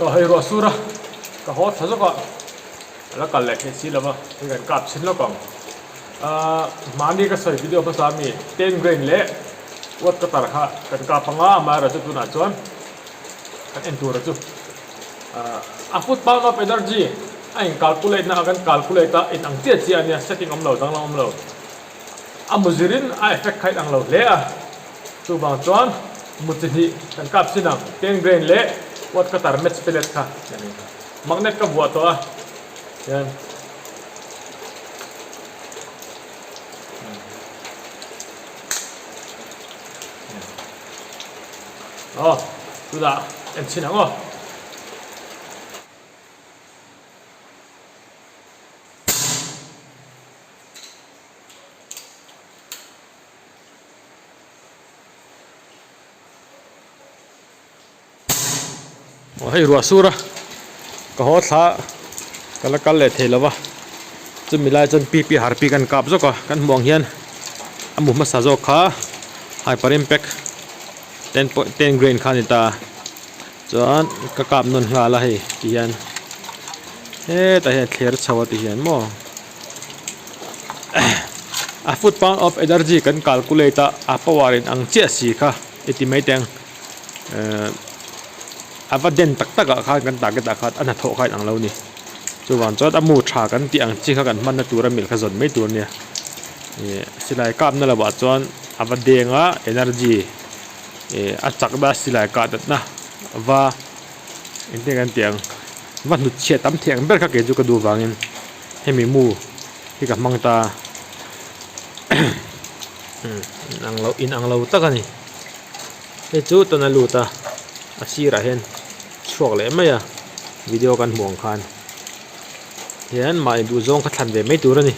Aw hei ruah sur a ka haw tha zawk a a la kal leh theih si lo va hei kan kap chhin lawk ang ahh mahni ka sawi video hmasa ami ten grain leh uat ka tar kha kan kap anga amaherawhchu chu tunah chuan kan en tur a chu ahh a foot pound of energy a in calculate na a kan calculate a in ang chiah chiah ania setting awm lo danglam awm lo. A mu zirin a effect kha in ang lo hle a, chuvang chuan mu chi hnih kan kap chin ang, ten grain leh watt cutter match pellet kha a ni. Magnet ka vuah tawh a hian aw tunah en chhin ang aw. Aw hei ruah sur a ka haw thla ka la kal leh thei lo va chumi lai chuan pi pi har pi kan kap zawk a kan hmuh ang hian a mu hmasa zawk kha hyper impact ten point ten grain kha a ni ta chuan ka kap nawn nghal a hei ti hian hetah hian thler chho a ti hian maw. A foot pound of energy kan calculate a a power in ang chiah si kha i ti mai teng ehh a va den tak tak ah khan kan target ah khan a hnathawh kha a inang lo a ni chuvang chuan a mu tha kan tih ang chi kha kan hmanna tura mil kha zawn mai tur a nia ih silai kapna lo ah chuan a va deng a energy ih a chakna silai kah natna va engtin kan tih ang va hnut chhiat tam thei ang ber kha kei chu ka duh vangin. Hemi mu hi ka hmang ta in ang lo in ang lo tak a ni hei chu tuna lut a a sirah hian chhuak leh mai a video kan hmuh ang khan hian mahni duhzawng kha thlan ve mai tur a ni.